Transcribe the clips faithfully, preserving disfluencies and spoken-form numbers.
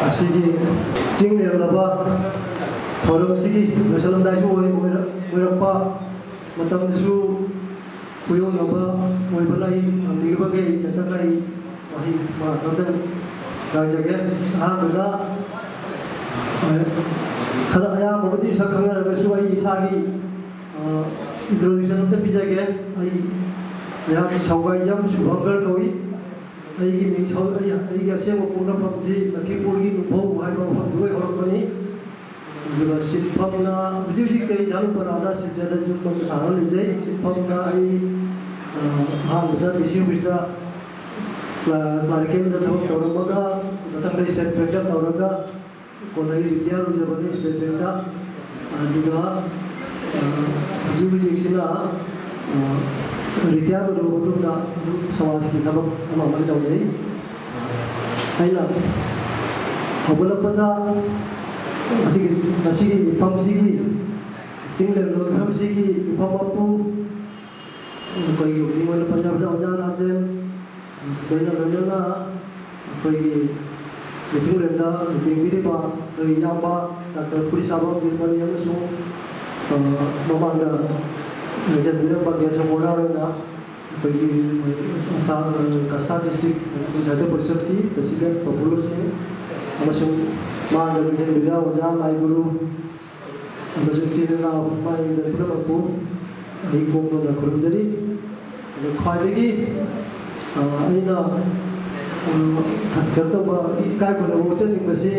ꯑꯁꯤꯒꯤ ꯆꯤꯡ ꯂꯦꯝꯂꯕ ꯊꯧꯔꯝꯁꯤꯒꯤ ꯂꯣꯏꯁꯤꯜꯂꯝꯗꯥꯏꯁꯨ ꯑꯣꯏ-, ꯑꯣꯏꯔ-, ꯑꯣꯏꯔꯛꯄ ꯃꯇꯝꯗꯁꯨ ꯈꯨꯌꯧꯅꯕ ꯑꯣꯏꯕꯅ ꯑꯩ ꯊꯝꯕꯤꯔꯤꯕꯒꯤ ꯑꯩ ꯇꯦꯟꯇꯛꯅ ꯑꯩ ꯋꯥꯍꯩ ꯃꯉꯥ ꯇꯔꯨꯛꯇꯪ ꯉꯥꯡꯖꯒꯦ꯫ ꯑꯍꯥꯟꯕꯗ, ꯑ, ꯈꯔ ꯑꯌꯥꯝꯕꯕꯨꯗꯤ ꯁꯛ ꯈꯪꯅꯔꯒꯁꯨ ꯑꯩ ꯏꯁꯥꯒꯤ, ꯑ, introduction ꯑꯝꯇ ꯄꯤꯖꯒꯦ꯫ ꯑꯩ, ꯑꯩꯍꯥꯛ ꯁꯧꯒꯥꯏꯖꯝ ꯁꯨꯚꯪꯀꯔ ꯀꯧꯏ꯫ ꯑꯩꯒꯤ ꯃꯤꯡ ꯁꯧ-, ꯑꯩ, ꯑꯩꯒꯤ ꯑꯁꯦꯡꯕ ꯄꯣꯛꯅꯐꯝꯁꯤ ꯂꯛꯈꯤꯄꯨꯔꯒꯤ ꯅꯨꯡꯐꯧ ꯍꯥꯏꯕ ꯃꯐꯝꯗꯨꯗꯒꯤ ꯍꯧꯔꯛꯄꯅꯤ꯫ ꯑꯗꯨꯒ ꯁꯤꯟꯐꯝꯅ ꯍꯧꯖꯤꯛ ꯍꯧꯖꯤꯛꯇꯤ ꯑꯩ ꯖꯥꯂꯨꯄꯔꯥꯗ ꯁꯤꯟꯖꯗ ꯌꯨꯝ ꯑꯃ ꯁꯥꯔꯒ ꯂꯩꯖꯩ꯫ ꯁꯤꯟꯐꯝꯅ ꯑꯩ, ꯑ, ꯑꯍꯥꯟꯕꯗ D C office ꯇ ꯀ꯭ꯂꯥ-, clerical ꯗ ꯊꯕꯛ ꯇꯧꯔꯝꯃꯒ, ꯃꯊꯪꯗ State Bank ꯇ ꯇꯧꯔꯒ, ꯀꯣꯟꯅ ꯑꯩ retire ꯑꯣꯏꯖꯕꯅꯤ State Bank ꯇ꯫ ꯑꯗꯨꯒ, ꯑ, ꯍꯧꯖꯤꯛ ꯍꯧꯖꯤꯛꯁꯤꯅ, ꯑ, retire ꯑꯣꯏꯔꯕ ꯃꯇꯨꯡꯗ ꯑꯗꯨꯝ ꯁꯃꯥꯖꯀꯤ ꯊꯕꯛ ꯑꯃ ꯑꯃ ꯇꯧꯖꯩ꯫ ꯑꯩꯅ ꯍꯧꯒꯠꯂꯛꯄꯗ ꯃꯁꯤꯒꯤ, ꯃꯁꯤꯒꯤ ꯃꯤꯐꯝꯁꯤꯒꯤ, ꯆꯤꯡ ꯂꯦꯝꯂꯕ ꯃꯤꯐꯝꯁꯤꯒꯤ ꯃꯤꯐꯝ ꯃꯄꯨ ꯑꯩꯈꯣꯏꯒꯤ ꯃꯤꯡ ꯑꯣꯏꯅ ꯄꯟꯖꯕꯗ ꯑꯣꯖꯥ ꯔꯥꯖꯦꯟ, ꯂꯣꯏꯅ ꯂꯣꯏꯅꯅ ꯑꯩꯈꯣꯏꯒꯤ ꯃꯤꯇꯤꯡ ꯔꯨꯝꯗ ꯃꯤꯇꯤꯡ ꯄꯤꯔꯤꯕ ꯑꯩꯈꯣꯏꯒꯤ ꯏꯌꯥꯝꯕ ꯗꯥꯛꯇꯔ ꯐꯨꯔꯤꯁꯥꯕꯝ ꯕꯤꯔꯃꯅꯤ ꯑꯃꯁꯨꯡ, ꯑ, ꯃꯃꯥꯡꯗ ꯂꯦꯡꯖꯟꯕꯤꯔꯝꯕ ꯒꯦꯁ ꯑꯣꯅꯔ ꯑꯣꯏꯅ ꯑꯩꯈꯣꯏꯒꯤ ꯑꯁꯥꯝ, ꯀꯁꯥꯔ ꯗꯤꯁꯇ꯭ꯔꯤꯛ ꯁꯥꯍꯤꯇ꯭ꯌ ꯄꯔꯤꯁꯠꯀꯤ ꯄ꯭ꯔꯦꯁꯤꯗꯦꯟꯠ ꯄ꯭ꯔꯐꯨꯜꯂ ꯁꯤꯡ ꯑꯃꯁꯨꯡ ꯃꯥꯡꯗ ꯂꯦꯡꯖꯟꯕꯤꯔꯤꯕ ꯑꯣꯖꯥ ꯂꯥꯏꯒꯨꯔꯨ ꯑꯃꯁꯨꯡ ꯏꯆꯤꯜ ꯏꯅꯥꯎ ꯏꯃꯥ ꯏꯕꯦꯜ ꯄꯨꯝꯅꯃꯛꯄꯨ ꯑꯩ ꯀꯣꯡꯅ ꯈꯨꯔꯨꯝꯖꯔꯤ꯫ ꯑꯗꯨ ꯈ꯭ꯋꯥꯏꯗꯒꯤ, ꯑ, ꯑꯩꯅ, ꯑ, ꯀꯩꯅꯣ ꯇꯧꯕ, ꯏꯀꯥꯏ ꯈꯨꯝꯅꯕ ꯎꯠꯆꯅꯤꯡꯕꯁꯤ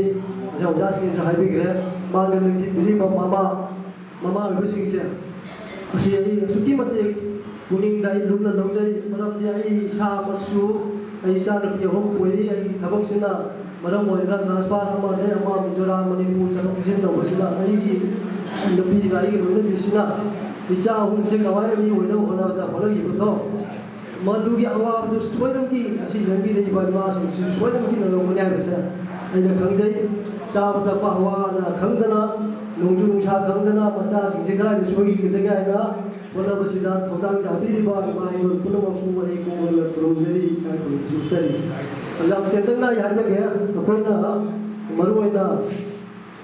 ꯑꯣꯖꯥ, ꯑꯣꯖꯥꯁꯤꯡꯅꯁꯨ ꯍꯥꯏꯕꯤꯈ꯭ꯔꯦ, ꯃꯥꯡꯗ ꯂꯦꯡꯁꯤꯟꯕꯤꯔꯤꯕ ꯃꯃꯥ, ꯃꯃꯥ ꯑꯣꯏꯕꯁꯤꯡꯁꯦ, ꯑꯁꯤ ꯑꯩ ꯑꯁꯨꯛꯀꯤ ꯃꯇꯤꯛ ꯄꯨꯛꯅꯤꯡꯗ ꯑꯩ ꯂꯨꯝꯅ ꯂꯧꯖꯩ꯫ ꯃꯔꯝꯗꯤ ꯑꯩ ꯏꯁꯥꯃꯛꯁꯨ, ꯑꯩ ꯏꯆꯥ ꯅꯨꯄꯤ ꯑꯍꯨꯝ ꯄꯣꯛꯏ꯫ ꯑꯩꯒꯤ ꯊꯕꯛꯁꯤꯅ ꯃꯔꯝ ꯑꯣꯏꯔꯒ transfer ꯑꯃꯗꯒꯤ ꯑꯃ, ꯃꯤꯖꯣꯔꯥꯝ, ꯃꯅꯤꯄꯨꯔ ꯆꯠꯊꯣꯛ ꯆꯠꯁꯤꯟ ꯇꯧꯕꯁꯤꯅ ꯑꯩꯒꯤ ꯅꯨꯄꯤꯁꯤꯅ, ꯑꯩꯒꯤ ꯂꯣꯏꯅꯕꯤꯁꯤꯅ ꯏꯆꯥ ꯑꯍꯨꯝꯁꯦ ꯀꯃꯥꯏꯅ ꯃꯤ ꯑꯣꯏꯅꯕ ꯍꯣꯠꯅꯕꯗ ꯍꯣꯠꯅꯈꯤꯕꯗꯣ, ꯃꯗꯨꯒꯤ ꯑꯋꯥꯕꯗꯨ ꯁꯣꯏꯗꯅꯃꯛꯀꯤ ꯑꯁꯤ ꯂꯦꯡꯕꯤꯔꯛꯏꯕ ꯏꯃꯥꯁꯤꯡꯁꯤꯁꯨ ꯁꯣꯏꯗꯅꯃꯛꯀꯤ ꯅꯪꯂꯝꯒꯅꯤ ꯍꯥꯏꯕꯁꯦ ꯑꯩꯅ ꯈꯪꯖꯩ꯫ ꯆꯥꯕ ꯊꯛꯄ ꯍꯋꯥꯅ ꯈꯪꯗꯅ, ꯅꯣꯡꯖꯨ ꯅꯨꯡꯁꯥ ꯈꯪꯗꯅ ꯃꯆꯥꯁꯤꯡꯁꯦ ꯀꯗꯥꯏꯗ ꯁꯣꯏꯈꯤꯒꯗꯒꯦ ꯍꯥꯏꯅ ꯍꯣꯠꯅꯕꯁꯤꯗ ꯊꯧꯗꯥꯡ ꯆꯥꯕꯤꯔꯤꯕ ꯏꯃꯥ ꯏꯕꯦꯜ ꯄꯨꯝꯅꯃꯛꯄꯨ ꯑꯩ ꯀꯣꯡꯅ ꯈꯨꯔꯨꯝꯖꯔꯤ, ꯏꯀꯥꯏ ꯈꯨꯝꯅꯕꯁꯨ ꯎꯠꯆꯔꯤ꯫ ꯌꯥꯝ ꯇꯦꯟꯇꯛꯅ ꯑꯩ ꯍꯥꯏꯖꯒꯦ, ꯑꯩꯈꯣꯏꯅ ꯃꯔꯨꯑꯣꯏꯅ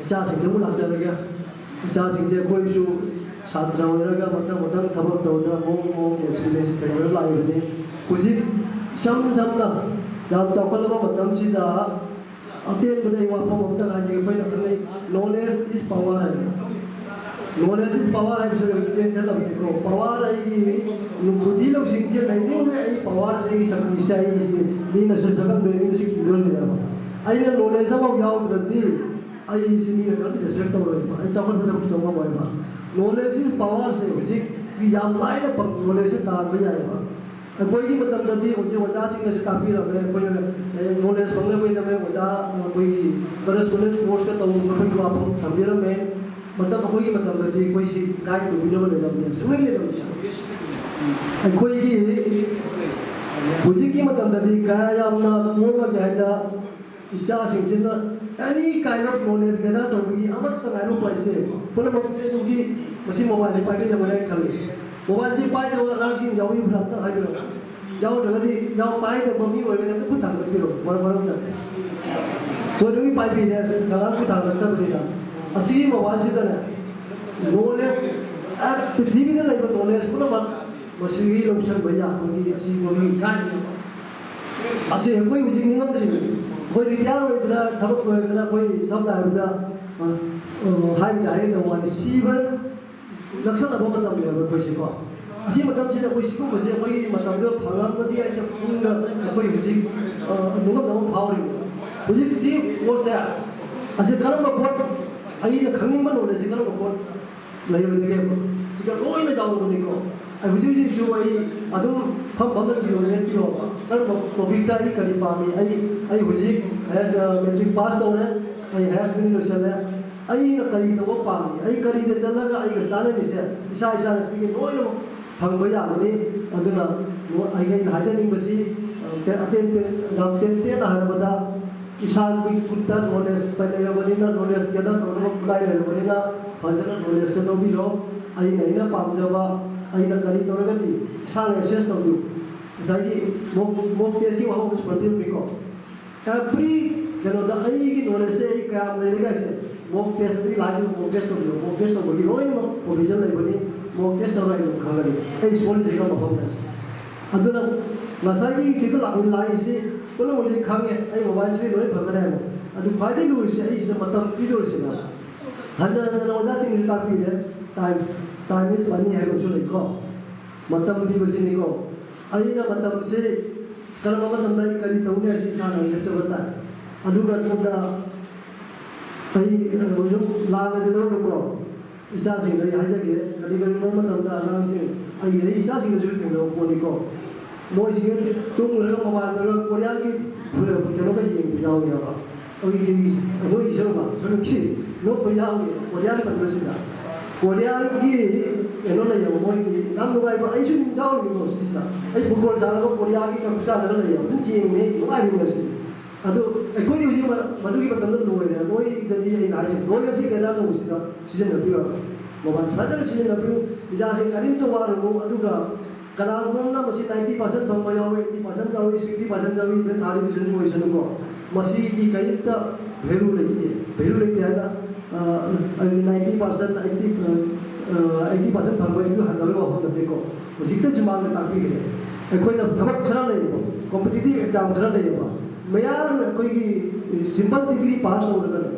ꯏꯆꯥꯁꯤꯡꯗꯕꯨ ꯂꯥꯛꯆꯔꯒꯦ꯫ ꯏꯆꯥꯁꯤꯡꯁꯦ ꯑꯩꯈꯣꯏꯁꯨ ꯁꯥꯇ꯭ꯔ ꯑꯣꯏꯔꯒ ꯃꯊꯪ ꯃꯊꯪ ꯊꯕꯛ ꯇꯧꯗꯅ ꯃꯑꯣꯡ ꯃꯑꯣꯡꯒꯤ ꯑꯦꯛꯁꯄꯤꯔꯤꯌꯦꯟꯁ ꯊꯦꯡꯅꯔ ꯂꯥꯛꯏꯕꯅꯤ꯫ ꯍꯧꯖꯤꯛ ꯏꯁꯝ ꯁꯝꯅ ꯌꯥꯝ ꯆꯥꯎꯈꯠꯂꯕ ꯃꯇꯝꯁꯤꯗ ꯑꯇꯦꯟꯕꯗ ꯑꯩ ꯋꯥꯐꯝ ꯑꯝꯇꯪ ꯍꯥꯏꯖꯒꯦ꯫ ꯑꯩꯈꯣꯏꯅ ꯈꯪꯅꯩ, "Knowledge is power" ꯍꯥꯏꯕ꯫ "Knowledge is power" ꯍꯥꯏꯕꯁꯤ ꯑꯩꯈꯣꯏ ꯇꯦꯟ ꯈꯜꯂꯕꯅꯤꯀꯣ꯫ "Power" ꯑꯩꯒꯤ ꯕꯨꯙꯤ ꯂꯧꯁꯤꯡꯁꯦ ꯂꯩꯔꯤꯉꯩ ꯑꯩ "power" ꯑꯩꯒꯤ ꯁꯛꯇꯤꯁꯦ ꯑꯩꯁꯦ ꯃꯤꯅꯁꯨ ꯁꯛꯈꯪꯗꯣꯏꯅꯤ, ꯃꯤꯅꯁꯨ ꯀꯤꯗꯣꯏꯅꯦꯕ꯫ ꯑꯩꯅ knowledge ꯑꯃꯐꯥꯎ ꯌꯥꯎꯗ꯭ꯔꯗꯤ ꯑꯩ ꯁꯤ ꯃꯤꯅ ꯀꯔꯝꯇ ꯔꯦꯁꯄꯦꯛ ꯇꯧꯔꯣꯏꯕ, ꯑꯩ ꯆꯥꯎꯈꯠꯄꯗ ꯄꯨꯊꯣꯛ ꯉꯝꯃꯣꯏꯕ꯫ "Knowledge is power" ꯁꯦ ꯍꯧꯖꯤꯛ ꯌꯥꯝ ꯂꯥꯏꯅ ꯐꯪ-, knowledge ꯁꯦ ꯇꯥꯟꯕ ꯌꯥꯏꯑꯕ꯫ ꯑꯩꯈꯣꯏꯒꯤ ꯃꯇꯝꯗꯗꯤ ꯍꯧꯖꯤꯛ ꯑꯣꯖꯥꯁꯤꯡꯅꯁꯨ ꯇꯥꯛꯄꯤꯔꯝꯃꯦ, ꯑꯩꯈꯣꯏꯅ ꯅꯣꯂꯦꯖ ꯐꯪꯅꯕꯒꯤꯗꯃꯛ ꯑꯣꯖꯥ ꯑꯩꯈꯣꯏꯒꯤ ꯀꯔꯦꯁꯄꯣꯟꯗꯦꯟꯁ ꯀꯣꯔꯁꯀ ꯇꯧꯕ ꯈꯣꯠꯄꯒꯤ ꯋꯥꯐꯝ ꯊꯝꯕꯤꯔꯝꯃꯦ꯫ ꯃꯇꯝ ꯑꯩꯈꯣꯏꯒꯤ ꯃꯇꯝꯗꯗꯤ ꯑꯩꯈꯣꯏꯁꯤ ꯒꯥꯏꯗ ꯇꯧꯕꯤꯅꯕ ꯂꯩꯔꯝꯗꯦ, ꯁꯨꯡꯂꯩ ꯂꯩꯔꯝꯗꯦ꯫ ꯑꯩꯈꯣꯏꯒꯤ ꯍꯧꯖꯤꯛꯀꯤ ꯃꯇꯝꯗꯗꯤ ꯀꯌꯥ ꯌꯥꯝꯅ ꯀꯣꯝꯃꯒꯦ ꯍꯥꯏꯗ, ꯏꯆꯥꯁꯤꯡꯁꯤꯅ ꯑꯦꯅꯤ ꯀꯥꯏꯟ ꯑꯣꯐ ꯅꯣꯂꯦꯖ ꯒꯦꯗꯔ ꯇꯧꯕꯒꯤ ꯑꯃꯠꯇ ꯉꯥꯏꯔꯣ ꯄꯥꯏꯁꯦ꯫ ꯄꯨꯝꯅꯃꯛꯁꯦ ꯑꯗꯨꯒꯤ ꯃꯁꯤ ꯃꯣꯕꯥꯏꯜꯁꯦ ꯄꯥꯏꯕꯤꯅꯕꯅꯦ ꯈꯜꯂꯤ꯫ ꯃꯣꯕꯥꯏꯜꯁꯦ ꯄꯥꯏꯗꯕ ꯑꯉꯥꯡꯁꯤꯡ ꯌꯥꯎꯕꯤꯕ꯭ꯔꯥ ꯑꯝꯇ ꯍꯥꯏꯕꯤꯔꯛꯑꯣ꯫ ꯌꯥꯎꯗ꯭ꯔꯒꯗꯤ ꯌꯥꯎ ꯄꯥꯏꯗꯕ ꯃꯤ ꯑꯣꯏꯔꯒꯗꯤ ꯑꯝꯇ ꯈꯨꯠ ꯊꯥꯡꯒꯠꯄꯤꯔꯣ꯫ ꯃꯔꯝ ꯃꯔꯝ ꯆꯥꯗꯦ꯫ ꯁꯣꯏꯗꯅꯒꯤ ꯄꯥꯏꯕꯤꯔꯦ, ꯀꯅꯥꯝ ꯈꯨꯠ ꯊꯥꯡꯒꯠꯇꯕꯅꯤꯅ꯫ ꯑꯁꯤꯒꯤ ꯃꯣꯕꯥꯏꯜꯁꯤꯗꯅꯦ ꯅꯣꯂꯦꯖ, ꯑ, ꯄ꯭ꯔꯤꯊꯤꯕꯤꯗ ꯂꯩꯕ ꯅꯣꯂꯦꯖ ꯄꯨꯝꯅꯃꯛ ꯃꯁꯤꯒꯤ ꯂꯧꯁꯤꯟꯕ ꯌꯥꯕꯒꯤ ꯑꯁꯤ ꯃꯃꯤꯡ ꯀꯥꯏꯅꯦꯕ꯫ ꯑꯁꯤ ꯑꯩꯈꯣꯏ ꯍꯧꯖꯤꯛ ꯅꯤꯡꯉꯝꯗ꯭ꯔꯤꯕꯅꯤ꯫ ꯑꯩꯈꯣꯏ ꯔꯤꯇꯥꯌꯔ ꯑꯣꯏꯗꯅ, ꯊꯕꯛ ꯂꯣꯏꯗꯅ, ꯑꯩꯈꯣꯏ ꯁꯝꯅ ꯍꯥꯏꯔꯕꯗ, ꯑ, ꯑ, ꯍꯥꯏꯕꯗ ꯍꯥꯏꯒꯗꯕ ꯋꯥꯅꯤ, ꯁꯤꯕ ꯅꯛꯁꯜꯂꯕ ꯃꯇꯝꯅꯦꯕ ꯑꯩꯈꯣꯏꯁꯤꯀꯣ꯫ ꯑꯁꯤ ꯃꯇꯝꯁꯤꯗ ꯑꯩꯈꯣꯏ ꯁꯤꯒꯨꯝꯕꯁꯦ ꯑꯩꯈꯣꯏꯒꯤ ꯃꯇꯝꯗ ꯐꯪꯉꯝꯃꯗꯤ ꯍꯥꯏꯁꯦ ꯄꯨꯛꯅꯤꯡꯗ ꯑꯩꯈꯣꯏ ꯍꯧꯖꯤꯛ, ꯑ, ꯅꯤꯡꯉꯝꯗꯕ ꯑꯃ ꯐꯥꯎꯔꯤꯕ꯫ ꯍꯧꯖꯤꯛꯁꯤ ꯄꯣꯠꯁꯦ, ꯑꯁꯤ ꯀꯔꯝꯕ ꯄꯣꯠ, ꯑꯩꯅ ꯈꯪꯅꯤꯡꯕ ꯅꯣꯂꯦꯖꯁꯤ ꯀꯔꯝꯕ ꯄꯣꯠ ꯂꯩꯕꯗꯒꯤ ꯁꯤꯗ ꯂꯣꯏꯅ ꯌꯥꯎꯔꯕꯅꯤꯀꯣ꯫ ꯑꯩ ꯍꯧꯖꯤꯛ ꯍꯧꯖꯤꯛꯁꯨ ꯑꯩ ꯑꯗꯨꯝ ꯐꯝ ꯐꯝꯅ ꯁꯤꯖꯤꯟꯅꯔꯦ ꯄꯤꯔꯣ꯫ ꯀꯔꯝꯕ ꯇꯣꯄꯤꯛꯇ ꯑꯩ ꯀꯔꯤ ꯄꯥꯝꯃꯤ? ꯑꯩ, ꯑꯩ ꯍꯧꯖꯤꯛ ꯍꯥꯌꯔ, ꯑ, ꯃꯦꯇ꯭ꯔꯤꯛ ꯄꯥꯁ ꯇꯧꯔꯦ, ꯑꯩ ꯍꯥꯌꯔ ꯁꯦꯀꯦꯟꯗꯔꯤ ꯂꯣꯏꯁꯤꯜꯂꯦ, ꯑꯩꯅ ꯀꯔꯤ ꯇꯧꯕ ꯄꯥꯝꯃꯤ? ꯑꯩ ꯀꯔꯤꯗ ꯆꯠꯂꯒ ꯑꯩꯒ ꯆꯥꯟꯅꯔꯤꯁꯦ ꯏꯁꯥ ꯏꯁꯥꯅ ꯁꯤꯒꯤ ꯂꯣꯏꯅꯃꯛ ꯐꯪꯕ ꯌꯥꯒꯅꯤ꯫ ꯑꯗꯨꯅ ꯑꯩ, ꯑꯩꯅ ꯍꯥꯏꯖꯅꯤꯡꯕꯁꯤ, ꯑ, ꯑꯇꯦꯟ ꯇꯦꯟ-, ꯌꯥꯝ ꯇꯦꯟ ꯇꯦꯟꯅ ꯍꯥꯏꯔꯕꯗ, ꯏꯁꯥꯒꯤ ꯈꯨꯠꯇ ꯅꯣꯂꯦꯖ ꯂꯩꯔꯕꯅꯤꯅ, ꯅꯣꯂꯦꯖ ꯒꯦꯗꯔ ꯇꯧꯅꯕ ꯈꯨꯠꯂꯥꯏ ꯂꯩꯔꯕꯅꯤꯅ, ꯐꯖꯅ ꯅꯣꯂꯦꯖꯇ ꯂꯧꯕꯤꯔꯣ꯫ ꯑꯩꯅ, ꯑꯩꯅ ꯄꯥꯝꯖꯕ, ꯑꯩꯅ ꯀꯔꯤ ꯇꯧꯔꯒꯗꯤ ꯏꯁꯥꯅ ꯑꯦꯁꯦꯁ ꯇꯧꯕꯤꯌꯨ꯫ ꯉꯁꯥꯏꯒꯤ ꯃꯣꯛ, ꯃꯣꯛ ꯇꯦꯁꯀꯤ ꯋꯥꯍꯪ ꯑꯃꯁꯨ ꯄꯟꯕꯤꯔꯝꯃꯤꯀꯣ꯫ Every ꯀꯩꯅꯣꯗ ꯑꯩꯒꯤ ꯅꯣꯂꯦꯖꯁꯦ ꯑꯩ ꯀꯌꯥꯝ ꯂꯩꯔꯒ ꯍꯥꯏꯁꯦ ꯃꯣꯛ ꯇꯦꯁ ꯑꯗꯨꯒꯤ ꯂꯥꯏꯟꯗꯨ ꯃꯣꯛ ꯇꯦꯁ ꯇꯧꯕꯤꯌꯣ, ꯃꯣꯛ ꯇꯦꯁ ꯇꯧꯕꯒꯤ ꯂꯣꯏꯅꯃꯛ ꯄ꯭ꯔꯣꯕꯤꯖꯟ ꯂꯩꯕꯅꯤ꯫ ꯃꯣꯛ ꯇꯦꯁ ꯇꯧꯔ ꯑꯩ ꯑꯗꯨꯝ ꯈꯪꯒꯅꯤ ꯑꯩ ꯁꯣꯜꯂꯤꯁꯦ ꯀꯔꯝꯕ ꯃꯐꯝꯗ꯫ ꯑꯗꯨꯅ ꯉꯁꯥꯏꯒꯤ ꯁꯤꯗ ꯂꯥꯛꯏꯁꯤ ꯄꯨꯝꯅꯃꯛꯁꯦ ꯈꯪꯉꯦ, ꯑꯩ ꯃꯣꯕꯥꯏꯜꯁꯤ ꯂꯣꯏ ꯐꯪꯒꯅꯤ ꯍꯥꯏꯕ꯫ ꯑꯗꯨ ꯈ꯭ꯋꯥꯏꯗꯒꯤ ꯂꯨꯔꯤꯁꯦ ꯑꯩ ꯁꯤꯗ ꯃꯇꯝ ꯄꯤꯗꯣꯔꯤꯁꯤꯅ ꯍꯟꯅ ꯍꯟꯅ ꯑꯣꯖꯥꯁꯤꯡꯁꯨ ꯇꯥꯛꯄꯤꯔꯦ꯫ ꯇꯥꯏꯝ ꯇꯥꯏꯝ ꯏꯁ ꯃꯅꯤ ꯍꯥꯏꯕ ꯑꯃꯁꯨ ꯂꯩꯀꯣ꯫ ꯃꯇꯝ ꯄꯤꯕꯁꯤꯅꯤꯀꯣ꯫ ꯑꯩꯅ ꯃꯇꯝꯁꯦ ꯀꯔꯝꯕ ꯃꯇꯝꯗ ꯑꯩ ꯀꯔꯤ ꯇꯧꯅꯤ ꯍꯥꯏꯁꯤ ꯏꯁꯥꯅ ꯂꯦꯞꯆꯕ ꯇꯥꯏ꯫ ꯑꯗꯨꯒ ꯁꯣꯝꯗ ꯑꯩ ꯁꯨꯝ ꯂꯥꯟꯅꯗꯤ ꯂꯧꯔꯒꯀꯣ, ꯏꯆꯥꯁꯤꯡꯗ ꯑꯩ ꯍꯥꯏꯖꯒꯦ, ꯀꯔꯤ ꯀꯔꯤꯒꯨꯝꯕ ꯃꯇꯝꯗ ꯑꯉꯥꯡꯁꯤꯡ ꯑꯩ ꯑꯩ ꯏꯆꯥꯁꯤꯡꯗꯁꯨ ꯊꯦꯡꯅꯕ ꯄꯣꯠꯅꯤꯀꯣ꯫ ꯃꯣꯏꯁꯤꯡ ꯇꯨꯝꯈ꯭ꯔꯒ ꯃꯃꯥꯟꯗꯒ ꯀꯣꯔꯤꯌꯥꯒꯤ ꯀꯩꯅꯣꯒ ꯌꯦꯡꯕ ꯌꯥꯎꯋꯦꯕ꯫ ꯑꯩꯈꯣꯏꯒꯤ ꯑꯩꯈꯣꯏ ꯏꯁꯧꯕ ꯁꯣꯝꯁꯤ ꯅꯣꯛꯄ ꯌꯥꯎꯔꯤ ꯀꯣꯔꯤꯌꯥꯟ ꯄꯟꯕꯁꯤꯗ꯫ ꯀꯣꯔꯤꯌꯥꯟꯒꯤ ꯀꯩꯅꯣ ꯂꯩꯌꯦꯕ, ꯃꯣꯏꯒꯤ ꯌꯥꯝ ꯅꯨꯡꯉꯥꯏꯕ, ꯑꯩꯁꯨ ꯑꯗꯨꯝ ꯌꯥꯎꯔꯤꯅꯤꯀꯣ ꯁꯤꯁꯤꯗ꯫ ꯑꯩ ꯐꯨꯠꯕꯣꯜ ꯁꯥꯟꯅꯕ ꯀꯣꯔꯤꯌꯥꯒꯤ ꯀꯞ ꯁꯥꯟꯅꯔ ꯂꯩꯌꯦꯕ, ꯑꯗꯨꯝ ꯌꯦꯡꯉꯦ, ꯅꯨꯡꯉꯥꯏꯔꯤꯅꯦꯕ ꯁꯤꯁꯦ꯫ ꯑꯗꯣ ꯑꯩꯈꯣꯏꯗꯤ ꯍꯧꯖꯤꯛ ꯃ- ꯃꯗꯨꯒꯤ ꯃꯇꯝꯗ ꯂꯣꯏꯔꯦ꯫ ꯅꯣꯏꯗꯗꯤ ꯑꯩꯅ ꯍꯥꯏꯁꯦ ꯅꯣꯂꯦꯖꯁꯤ ꯀꯩꯅꯣ ꯇꯧꯕꯁꯤꯗ ꯁꯤꯖꯤꯟꯅꯕꯤꯌꯨ ꯍꯥꯏꯕ꯫ ꯃꯣꯕꯥꯏꯜ ꯐꯖꯅ ꯁꯤꯖꯤꯟꯅꯕꯤꯌꯨ꯫ ꯏꯆꯥꯁꯤꯡ ꯀꯔꯤꯝꯇ ꯋꯥꯔꯨꯅꯨ꯫ ꯑꯗꯨꯒ ꯀꯅꯥꯒꯨꯝꯕ ꯑꯃꯅ ꯃꯁꯤ ꯅꯥꯏꯟꯇꯤ ꯄꯥꯔꯁꯦꯟ ꯐꯪꯕ ꯌꯥꯎꯋꯤ, ꯑꯩꯠꯇꯤ ꯄꯥꯔꯁꯦꯟ ꯌꯥꯎꯋꯤ, ꯁꯤꯛꯁꯇꯤ ꯄꯥꯔꯁꯦꯟ ꯌꯥꯎꯋꯤ, ꯏꯚꯟ ꯊꯥꯔꯇꯤ ꯄꯥꯔꯁꯦꯟ ꯑꯣꯏꯁꯅꯨꯀꯣ꯫ ꯃꯁꯤꯒꯤ ꯀꯔꯤꯝꯇ ꯚꯦꯂꯨ ꯂꯩꯇꯦ꯫ ꯚꯦꯂꯨ ꯂꯩꯇꯦ ꯍꯥꯏꯅ ninety percent eighty eighty percent ꯐꯪꯕꯒꯤꯗꯨ ꯍꯟꯊꯕꯒꯤ ꯋꯥꯐꯝ ꯅꯠꯇꯦꯀꯣ꯫ ꯍꯧꯖꯤꯛꯇ ꯁꯨꯃꯥꯡꯗ ꯇꯥꯛꯄꯤꯈ꯭ꯔꯦ꯫ ꯑꯩꯈꯣꯏꯅ ꯊꯕꯛ ꯈꯔ ꯂꯩꯌꯦꯕ, ꯀꯣꯝꯄꯤꯇꯤꯇꯤꯚ ꯑꯦꯛꯖꯥꯝ ꯈꯔ ꯂꯩꯌꯦꯕ, ꯃꯌꯥꯝ ꯑꯩꯈꯣꯏꯒꯤ ꯁꯤꯝꯄꯜ ꯗꯤꯒ꯭ꯔꯤ ꯄꯥꯁ ꯇꯧꯔꯒꯅꯦ,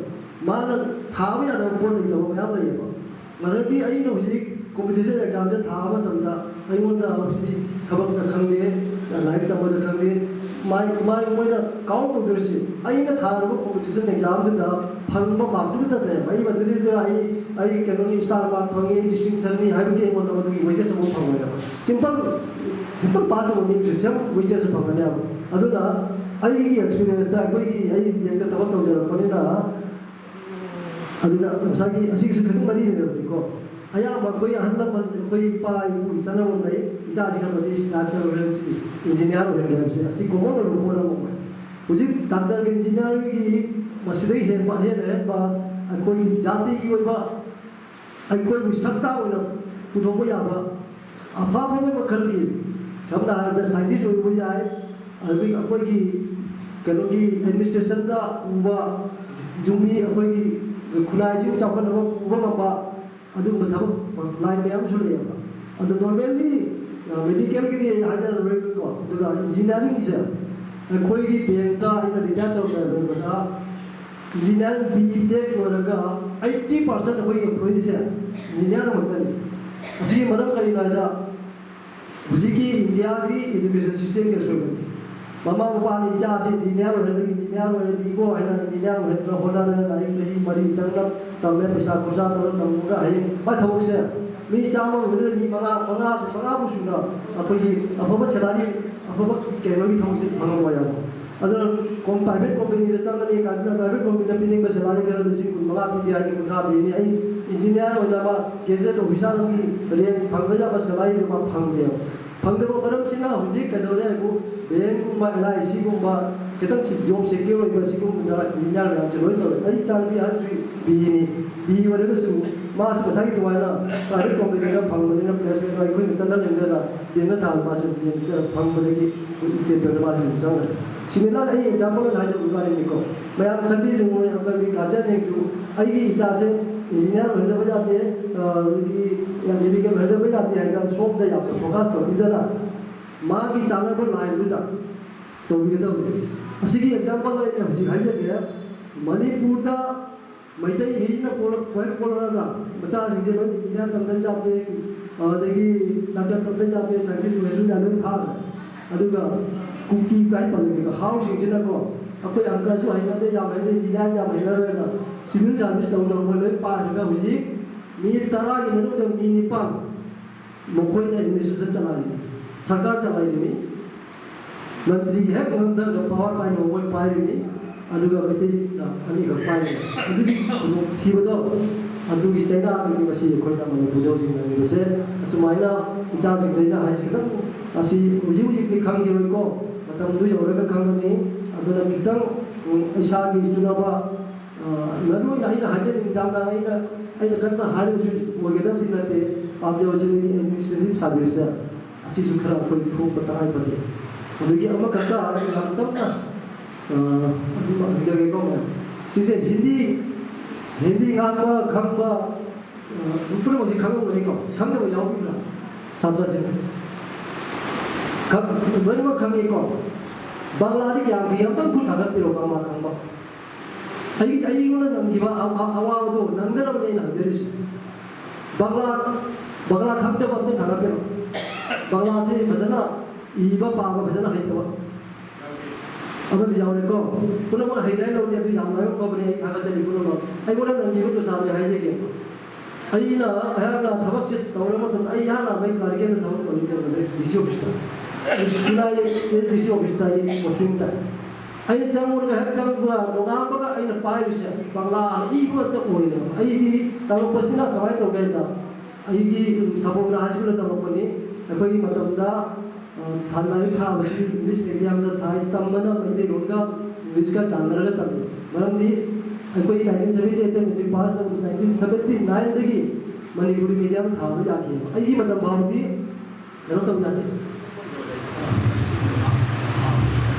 ꯃꯥꯅ ꯊꯥꯕ ꯌꯥꯗꯕ ꯄꯣꯠ ꯂꯩꯇꯕ ꯃꯌꯥꯝ ꯂꯩꯌꯦꯕ꯫ ꯃꯔꯝꯗꯤ ꯑꯩꯅ ꯍꯧꯖꯤꯛ ꯀꯣꯝꯄꯤꯇꯤꯁꯟ ꯑꯦꯛꯖꯥꯝꯁꯦ ꯊꯥꯕ ꯃꯇꯝꯗ ꯑꯩꯉꯣꯟꯗ ꯍꯧꯖꯤꯛ ꯊꯕꯛꯇ ꯈꯪꯗꯦ, ꯂꯥꯏꯔꯤꯛ ꯇꯝꯕꯗ ꯈꯪꯗꯦ, ꯃꯥꯏ ꯃꯥꯏ ꯃꯣꯏꯅ ꯀꯥꯎꯟ ꯇꯧꯗꯣꯏꯁꯤ ꯑꯩꯅ ꯊꯥꯔꯨꯕ ꯀꯣꯝꯄꯤꯇꯤꯁꯟ ꯑꯦꯛꯖꯥꯝꯗꯨꯗ ꯐꯪꯕ ꯃꯥꯔꯛꯇꯨ ꯈꯛꯇꯅꯦꯕ꯫ ꯑꯩ ꯃꯗꯨꯗꯩꯗ ꯑꯩ ꯑꯩ ꯀꯩꯅꯣꯅꯤ, ꯏꯁꯇꯥꯔ ꯃꯥꯔꯛ ꯐꯪꯉꯤ, ꯑꯩ ꯗꯤꯁꯇꯤꯡꯁꯟꯅꯤ ꯍꯥꯏꯕꯒꯤ ꯑꯩꯉꯣꯟꯗ ꯃꯗꯨꯒꯤ ꯋꯦꯇꯦꯖ ꯑꯃ ꯐꯪꯉꯣꯏꯕ꯫ ꯁꯤꯝꯄꯜ ꯁꯤꯝꯄꯜ ꯄꯥꯁ ꯇꯧꯕ ꯃꯤꯁꯦ ꯁꯦꯝ ꯋꯦꯇꯦꯖ ꯐꯪꯒꯅꯦꯕ꯫ ꯑꯗꯨꯅ ꯑꯩꯒꯤ ꯑꯦꯛꯁꯄꯤꯔꯤꯌꯦꯟꯁꯇ ꯑꯩꯈꯣꯏꯒꯤ ꯑꯩ ꯕꯦꯡꯛꯇ ꯊꯕꯛ ꯇꯧꯖꯔꯛꯄꯅꯤꯅ ꯑꯗꯨꯒ ꯉꯁꯥꯏꯒꯤ ꯑꯁꯤꯒꯤꯁꯨ ꯈꯤꯇꯪ ꯃꯔꯤ ꯂꯩꯅꯕꯅꯤꯀꯣ꯫ ꯑꯌꯥꯝꯕ ꯑꯩꯈꯣꯏ ꯑꯍꯜ ꯂꯃꯟ, ꯑꯩꯈꯣꯏ ꯏꯄꯥ ꯏꯄꯨꯒꯤ ꯆꯠꯅꯕ ꯂꯩ, ꯏꯆꯥꯁꯤ ꯈꯔ ꯃꯇꯤꯛ ꯗꯥꯛꯇꯔ ꯑꯣꯏꯍꯟꯁꯤ, ꯏꯟꯖꯤꯅꯤꯌꯥꯔ ꯑꯣꯏꯍꯟꯒꯦ ꯍꯥꯏꯕꯁꯦ ꯑꯁꯤ ꯀꯣꯃꯟ ꯑꯣꯏꯕ ꯄꯣꯠ ꯑꯃ ꯑꯣꯏ꯫ ꯍꯧꯖꯤꯛ ꯗꯥꯛꯇꯔꯒ ꯏꯟꯖꯤꯅꯤꯌꯥꯔꯒꯤ ꯃꯁꯤꯗꯒꯤ ꯍꯦꯟꯕ, ꯍꯦꯟꯅ ꯍꯦꯟꯕ ꯑꯩꯈꯣꯏꯒꯤ ꯖꯥꯇꯤꯒꯤ ꯑꯣꯏꯕ ꯑꯩꯈꯣꯏꯕꯨ ꯁꯛꯇꯥꯛ ꯑꯣꯏꯅ ꯄꯨꯊꯣꯛꯄ ꯌꯥꯕ ꯑꯐꯕ ꯃꯈꯜꯒꯤ, ꯁꯝꯅ ꯍꯥꯏꯔꯕꯗ ꯁꯥꯏꯟꯇꯤꯁ ꯑꯣꯏꯕ ꯌꯥꯏ, ꯑꯗꯒꯤ ꯑꯩꯈꯣꯏꯒꯤ ꯀꯩꯅꯣꯒꯤ ꯑꯦꯗꯃꯤꯅꯤꯁꯇ꯭ꯔꯦꯁꯟꯗ ꯄꯨꯕ, ꯌꯨꯝꯕꯤ ꯑꯩꯈꯣꯏꯒꯤ ꯈꯨꯟꯅꯥꯏꯁꯤꯕꯨ ꯆꯥꯎꯈꯠꯅꯕ ꯄꯨꯕ ꯉꯝꯕ ꯑꯗꯨꯒꯨꯝꯕ ꯊꯕꯛ ꯂꯥꯏꯟ ꯃꯌꯥꯝ ꯑꯃꯁꯨ ꯂꯩꯌꯦꯕ꯫ ꯑꯗꯣ ꯅꯣꯔꯃꯦꯜꯂꯤ ꯃꯦꯗꯤꯀꯦꯜꯒꯤꯗꯤ ꯑꯩ ꯍꯥꯏꯖꯔꯔꯣꯏꯕꯀꯣ, ꯑꯗꯨꯒ ꯏꯟꯖꯤꯅꯤꯌꯥꯔꯤꯡꯒꯤꯁꯦ ꯑꯩꯈꯣꯏꯒꯤ ꯕꯦꯡꯗ ꯑꯩꯅ ꯔꯤꯇꯥꯌꯔ ꯇꯧꯔꯛꯄꯗ ꯏꯟꯖꯤꯅꯤꯌꯥꯔꯤꯡ ꯕꯤ ꯇꯦꯛ ꯂꯣꯏꯔꯒ ꯑꯩꯠꯇꯤ ꯄꯥꯔꯁꯦꯟ ꯑꯩꯈꯣꯏꯒꯤ ꯑꯦꯝꯄ꯭ꯂꯣꯌꯤꯁꯦ ꯏꯟꯖꯤꯅꯤꯌꯥꯔ ꯉꯥꯛꯇꯅꯤ꯫ ꯑꯁꯤꯒꯤ ꯃꯔꯝ ꯀꯔꯤꯅꯣ ꯍꯥꯏꯗ, ꯍꯧꯖꯤꯛꯀꯤ ꯏꯟꯗꯤꯌꯥꯒꯤ ꯏꯗꯨꯀꯦꯁꯟ ꯁꯤꯁꯇꯦꯝꯒꯤ ꯑꯁꯣꯏꯕꯅꯤ꯫ ꯃꯃꯥ ꯃꯄꯥꯅ ꯏꯆꯥꯁꯤ ꯏꯟꯖꯤꯅꯤꯌꯥꯔ ꯑꯣꯏꯍꯜꯂꯒ ꯏꯟꯖꯤꯅꯤꯌꯥꯔ ꯑꯣꯏꯔꯗꯤꯀꯣ ꯍꯥꯏꯅ ꯏꯟꯖꯤꯅꯤꯌꯥꯔ ꯑꯣꯏꯍꯟꯗ꯭ꯔ ꯍꯣꯠꯅꯔꯦ, ꯂꯥꯏꯔꯤꯛ ꯆꯍꯤ ꯃꯔꯤ ꯆꯪꯅ ꯇꯝꯃꯦ, ꯄꯩꯁꯥ ꯈꯣꯔꯁꯥ ꯇꯧꯔ ꯇꯝꯃꯒ ꯍꯌꯦꯡ ꯃꯥꯏ ꯊꯕꯛꯁꯦ ꯃꯤ ꯆꯥꯝꯃ ꯑꯣꯏꯕꯗ ꯃꯤ ꯃꯉꯥ, ꯃꯉꯥ, ꯃꯉꯥꯕꯨ ꯁꯨꯅ ꯑꯩꯈꯣꯏꯒꯤ ꯑꯐꯕ ꯁꯦꯂꯥꯔꯤ, ꯑꯐꯕ ꯀꯩꯅꯣꯒꯤ ꯊꯕꯛꯁꯦ ꯐꯪꯉꯝꯃꯣꯏ ꯍꯥꯏꯕ꯫ ꯑꯗꯨꯅ ꯀꯣꯝ-, ꯄ꯭ꯔꯥꯏꯚꯦꯠ ꯀꯣꯝꯄꯦꯅꯤꯗ ꯆꯪꯒꯅꯤ, ꯀꯥꯏꯗꯅ ꯄ꯭ꯔꯥꯏꯚꯦꯠ ꯀꯣꯝꯄꯦꯅꯤꯗ ꯄꯤꯅꯤꯡꯕ ꯁꯦꯂꯥꯔꯤ ꯈꯔ ꯂꯤꯁꯤꯡ ꯀꯨꯟ ꯃꯉꯥ ꯄꯤꯒꯦ ꯍꯥꯏꯗꯤ ꯀꯨꯟꯊ꯭ꯔꯥ ꯄꯤꯅꯤ꯫ ꯑꯩ ꯏꯟꯖꯤꯅꯤꯌꯥꯔ ꯑꯣꯏꯅ ꯃꯥ ꯒꯦꯖꯦꯠ ꯑꯣꯐꯤꯁꯥꯔꯒꯤ ꯔꯦꯡ ꯐꯪꯕ ꯌꯥꯕ ꯁꯦꯂꯥꯔꯤꯗꯨ ꯃꯥ ꯐꯪꯗꯦꯕ꯫ ꯐꯪꯗꯕ ꯃꯔꯝꯁꯤꯅ ꯍꯧꯖꯤꯛ ꯀꯩꯗꯧꯔꯦ ꯍꯥꯏꯕꯨ ꯕꯦꯡꯒꯨꯝꯕ, ꯑꯦꯜ ꯑꯥꯏ ꯁꯤꯒꯨꯝꯕ ꯈꯤꯇꯪ ꯖꯣꯕ ꯁꯦꯀ꯭ꯌꯣꯔ ꯑꯣꯏꯕ ꯁꯤꯒꯨꯝꯕꯗ ꯏꯟꯖꯤꯅꯤꯌꯥꯔ ꯃꯌꯥꯝꯁꯦ ꯂꯣꯏ ꯇꯧꯔꯦ꯫ ꯑꯩ ꯏꯆꯥꯅꯨꯄꯤ ꯑꯍꯟꯁꯨ ꯕꯤ ꯏꯅꯤ, ꯕꯤ ꯏ ꯑꯣꯏꯔꯒꯁꯨ ꯃꯥꯁꯨ ꯉꯁꯥꯏꯒꯤ ꯑꯗꯨꯃꯥꯏꯅ ꯄ꯭ꯔꯥꯏꯚꯦꯠ ꯀꯣꯝꯄꯦꯅꯤꯗ ꯐꯪꯕꯅꯤꯅ ꯄ꯭ꯂꯦꯁꯃꯦꯟꯗꯣ ꯑꯩꯈꯣꯏꯅ ꯆꯠꯍꯟꯅꯤꯡꯗꯅ ꯕꯦꯡꯗ ꯊꯥꯕ ꯃꯥꯁꯨ ꯕꯦꯡꯗ ꯐꯪꯕꯗꯒꯤ ꯑꯩꯈꯣꯏ ꯏꯁꯇꯦꯠ ꯕꯦꯡꯗ ꯃꯥꯁꯨ ꯑꯗꯨꯝ ꯆꯪꯈ꯭ꯔꯦ꯫ ꯁꯤꯃꯤꯂꯔ ꯑꯩ ꯑꯦꯛꯖꯥꯝꯄꯜ ꯑꯣꯏꯅ ꯍꯥꯏꯖꯕ ꯋꯥꯔꯤꯅꯤꯀꯣ꯫ ꯃꯌꯥꯝ ꯈꯟꯕꯤꯔꯤꯕ ꯑꯩꯈꯣꯏꯒꯤ ꯒꯥꯔꯖꯤꯌꯟꯁꯤꯡꯁꯨ ꯑꯩꯒꯤ ꯏꯆꯥꯁꯦ ꯏꯟꯖꯤꯅꯤꯌꯥꯔ ꯑꯣꯏꯍꯟꯗꯕ ꯌꯥꯗꯦ, ꯑ, ꯑꯗꯒꯤ ꯌꯥꯝ ꯃꯦꯗꯤꯀꯦꯜ ꯑꯣꯏꯍꯟꯗꯕ ꯌꯥꯗꯦ ꯍꯥꯏꯅ ꯁꯣꯝꯗ ꯌꯥꯝꯅ ꯐꯣꯀꯁ ꯇꯧꯕꯤꯗꯅ ꯃꯥꯒꯤ ꯆꯥꯟꯅꯕ ꯂꯥꯏꯟꯗꯨꯗ ꯇꯧꯕꯤꯒꯗꯕꯅꯤ꯫ ꯑꯁꯤꯒꯤ ꯑꯦꯛꯖꯥꯝꯄꯜ ꯑꯩꯅ ꯍꯧꯖꯤꯛ ꯍꯥꯏꯖꯒꯦ, ꯃꯅꯤꯄꯨꯔꯗ ꯃꯩꯇꯩꯁꯤꯡꯁꯤꯅ ꯄꯣꯛꯂꯛ-, ꯍꯦꯛ ꯄꯣꯛꯂꯛꯑꯒ ꯃꯆꯥꯁꯤꯡꯁꯦ ꯂꯣꯏꯅ ꯏꯟꯖꯤꯅꯤꯌꯥꯔ ꯇꯝꯗꯕ ꯌꯥꯗꯦ, ꯑꯗꯒꯤ ꯗꯥꯛꯇꯔ ꯇꯝꯗꯕ ꯌꯥꯗꯦ, ꯁꯥꯏꯟꯇꯤꯁ ꯑꯣꯏꯍꯟꯗꯕ ꯌꯥꯗꯦ, ꯂꯣꯏ ꯊꯥꯈ꯭ꯔꯦ꯫ ꯑꯗꯨꯒ ꯀꯨꯀꯤ ꯀꯥꯏ ꯄꯜꯂꯒꯦ, ꯍꯥꯎꯁꯤꯡꯁꯤꯅꯀꯣ ꯑꯩꯈꯣꯏ ꯑꯪꯀꯁꯨ ꯍꯩꯅꯗꯦ, ꯌꯥꯝ ꯍꯩꯅꯗꯦ, ꯏꯟꯖꯤꯅꯤꯌꯥꯔ ꯌꯥꯝ ꯍꯩꯅꯔꯣꯏꯅ ꯁꯤꯚꯤꯜ ꯁꯥꯔꯚꯤꯁ ꯇꯧꯗꯅ ꯃꯣꯏ ꯂꯣꯏ ꯄꯥꯏꯔꯒ ꯍꯧꯖꯤꯛ ꯃꯤ ꯇꯔꯥꯒꯤ ꯃꯅꯨꯡꯗ ꯃꯤ ꯅꯤꯄꯥꯟ ꯃꯈꯣꯏꯅ ꯑꯦꯗꯃꯤꯅꯤꯁꯇ꯭ꯔꯦꯁꯟ ꯆꯂꯥꯏꯔꯤꯅꯤ, ꯁꯔꯀꯥꯔ ꯆꯂꯥꯏꯔꯤꯅꯤ꯫ ꯃꯟꯇ꯭ꯔꯤꯒꯤ ꯍꯦꯛ ꯃꯊꯛꯇ ꯄꯋꯥꯔ ꯄꯥꯏꯅꯕ ꯃꯣꯏ ꯄꯥꯏꯔꯤꯅꯤ, ꯑꯗꯨꯒ ꯃꯩꯇꯩꯅ ꯑꯅꯤꯈꯛ ꯄꯥꯏꯔꯤꯅꯤ꯫ ꯑꯗꯨꯒꯤ ꯈꯨꯗꯣꯡꯊꯤꯕꯗꯣ, ꯑꯗꯨꯒꯤ ꯆꯩꯅꯥꯗꯨꯒꯤ ꯉꯁꯤ ꯑꯩꯈꯣꯏꯅ ꯃꯅꯤꯄꯨꯔꯗ ꯍꯧꯖꯤꯛ ꯅꯪꯉꯤꯕꯁꯦ꯫ ꯑꯁꯨꯃꯥꯏꯅ ꯏꯆꯥꯁꯤꯡꯗ ꯑꯩꯅ ꯍꯥꯏꯁꯦ ꯈꯤꯇꯪ, ꯑꯁꯤ ꯍꯧꯖꯤꯛ ꯍꯧꯖꯤꯛꯇꯤ ꯈꯪꯈꯤꯔꯣꯏꯀꯣ, ꯃꯇꯝꯗꯨ ꯌꯧꯔꯒ ꯈꯪꯒꯅꯤ꯫ ꯑꯗꯨꯅ ꯈꯤꯇꯪ, ꯎꯝ, ꯏꯁꯥꯒꯤ ꯆꯨꯅꯕ, ꯑ, ꯃꯔꯨ ꯑꯣꯏꯅ ꯑꯩꯅ ꯍꯥꯏꯖꯅꯤꯡꯕ ꯌꯥꯝꯅ ꯑꯩꯅ, ꯑꯩꯅ ꯀꯟꯅ ꯍꯥꯏꯔꯤꯕꯁꯨ ꯑꯣꯏꯒꯗꯕꯗꯤ ꯅꯠꯇꯦ, ꯄꯥꯝꯖꯕꯁꯤꯗꯤ ꯑꯦꯗꯃꯤꯅꯤꯁꯇ꯭ꯔꯦꯇꯤꯚ ꯁꯥꯔꯚꯤꯁꯁꯦ ꯑꯁꯤꯁꯨ ꯈꯔ ꯑꯩꯈꯣꯏ ꯊꯣꯛꯄ ꯇꯉꯥꯏ ꯐꯗꯦ꯫ ꯑꯗꯒꯤ ꯑꯃꯈꯛꯇ ꯑꯩꯅ ꯌꯥꯝ ꯇꯞꯅ ꯑꯗꯨꯝ ꯍꯪꯖꯒꯦꯀꯣ꯫ ꯁꯤꯁꯦ ꯍꯤꯟꯗꯤ, ꯍꯤꯟꯗꯤ ꯉꯥꯡꯕ ꯈꯪꯕ, ꯑ, ꯄꯨꯝꯅꯃꯛꯁꯤ ꯈꯪꯉꯝꯒꯅꯤꯀꯣ? ꯈꯪꯗꯕ ꯌꯥꯎꯕꯤꯕ꯭ꯔꯥ? ꯁꯥꯇ꯭ꯔꯁꯤꯡ? ꯈꯪ-, ꯂꯣꯏꯅꯃꯛ ꯈꯪꯉꯤꯀꯣ? ꯕꯪꯒ꯭ꯂꯥꯁꯤ ꯀꯌꯥꯝ ꯐꯩ? ꯑꯝꯇꯪ ꯈꯨꯠ ꯊꯥꯒꯠꯄꯤꯔꯣ, ꯕꯪꯒ꯭ꯂꯥ ꯈꯪꯕ꯫ ꯑꯩꯒꯤ, ꯑꯩꯉꯣꯟꯗ ꯅꯪꯈꯤꯕ ꯑ-, ꯑ-, ꯑꯋꯥꯕꯗꯣ ꯅꯪꯗꯅꯕꯅꯦ ꯑꯩꯅ ꯍꯪꯖꯔꯤꯁꯦ꯫ ꯕꯪꯒ꯭ꯂꯥ, ꯕꯪꯒ꯭ꯂꯥ ꯈꯪꯗꯕ ꯑꯝꯇ ꯊꯥꯒꯠꯄꯤꯔꯣ꯫ ꯕꯪꯒ꯭ꯂꯥꯁꯤ ꯐꯖꯅ ꯏꯕ ꯄꯥꯕ ꯐꯖꯅ ꯍꯩꯇꯕ ꯑꯃꯗꯤ ꯌꯥꯎꯔꯦꯀꯣ꯫ ꯄꯨꯝꯅꯃꯛ ꯍꯩꯔꯦ ꯍꯥꯏꯅ ꯂꯧꯗꯦ, ꯑꯗꯨ ꯌꯥꯝ ꯂꯥꯏꯕꯛ ꯐꯕꯅꯤ꯫ ꯑꯩ ꯊꯥꯒꯠꯆꯔꯤ ꯄꯨꯝꯅꯃꯛ꯫ ꯑꯩꯉꯣꯟꯗ ꯅꯪꯈꯤꯕ ꯗꯣꯁꯥꯁꯦ ꯍꯥꯏꯖꯒꯦ꯫ ꯑꯩꯅ, ꯑꯩꯍꯥꯛꯅ ꯊꯕꯛꯁꯦ ꯇꯧꯔ ꯃꯇꯝꯗ ꯑꯩ ꯏꯍꯥꯟ ꯍꯥꯟꯕ ꯑꯩ ꯀ꯭ꯂꯥꯔꯤꯀꯦꯜꯗ ꯊꯕꯛ ꯇꯧꯔꯤ ꯇꯧꯕꯗ ꯗꯤ ꯁꯤ ꯑꯣꯐꯤꯁꯇ꯫ ꯖꯨꯂꯥꯏ ꯑꯦꯁ ꯗꯤ ꯁꯤ ꯑꯣꯐꯤꯁꯇ ꯑꯩ ꯄꯣꯁꯇꯤꯡ ꯇꯥꯏ꯫ ꯑꯩꯅ ꯆꯪꯉꯨꯔꯒ ꯍꯦꯛ ꯆꯪꯕ ꯅꯣꯡꯉꯥꯟꯕꯒ ꯑꯩꯅ ꯄꯥꯏꯔꯤꯁꯦ ꯕꯪꯒ꯭ꯂꯥ ꯏꯕ ꯉꯥꯛꯇ ꯑꯣꯏꯔꯦꯕ꯫ ꯑꯩꯗꯤ ꯇꯝꯃꯛꯄꯁꯤꯅ ꯀꯃꯥꯏꯅ ꯇꯧꯒꯦ ꯍꯥꯏꯗ, ꯑꯩꯒꯤ ꯁꯥꯄꯣꯝꯅ ꯍꯥꯏ ꯁ꯭ꯀꯨꯜꯗ ꯇꯝꯃꯛꯄꯅꯤ꯫ ꯑꯩꯈꯣꯏꯒꯤ ꯃꯇꯝꯗ, ꯑ, ꯊꯥ-, ꯂꯥꯏꯔꯤꯛ ꯊꯥꯕꯁꯤ ꯏꯪꯂꯤꯁ ꯃꯦꯗꯤꯌꯝꯗ ꯊꯥꯏ, ꯇꯝꯕꯅ ꯃꯩꯇꯩꯂꯣꯟꯒ ꯏꯪꯂꯤꯁꯀ ꯆꯥꯟꯅꯔꯒ ꯇꯝꯃꯤ꯫ ꯃꯔꯝꯗꯤ ꯑꯩꯈꯣꯏ ꯅꯥꯏꯟꯇꯤꯟ ꯁꯕꯦꯟꯇꯤ ꯑꯩꯠꯇ ꯃꯦꯇ꯭ꯔꯤꯛ ꯄꯥꯁ ꯇꯧꯕꯁꯤ ꯅꯥꯏꯟꯇꯤꯟ ꯁꯕꯦꯟꯇꯤ ꯅꯥꯏꯟꯗꯒꯤ ꯃꯅꯤꯄꯨꯔꯤ ꯃꯦꯗꯤꯌꯝ ꯊꯥꯕ ꯌꯥꯈꯤꯕ꯫ ꯑꯩꯒꯤ ꯃꯇꯝ ꯐꯥꯎꯕꯗꯤ ꯀꯩꯅꯣ ꯇꯧ ꯌꯥꯗꯦ꯫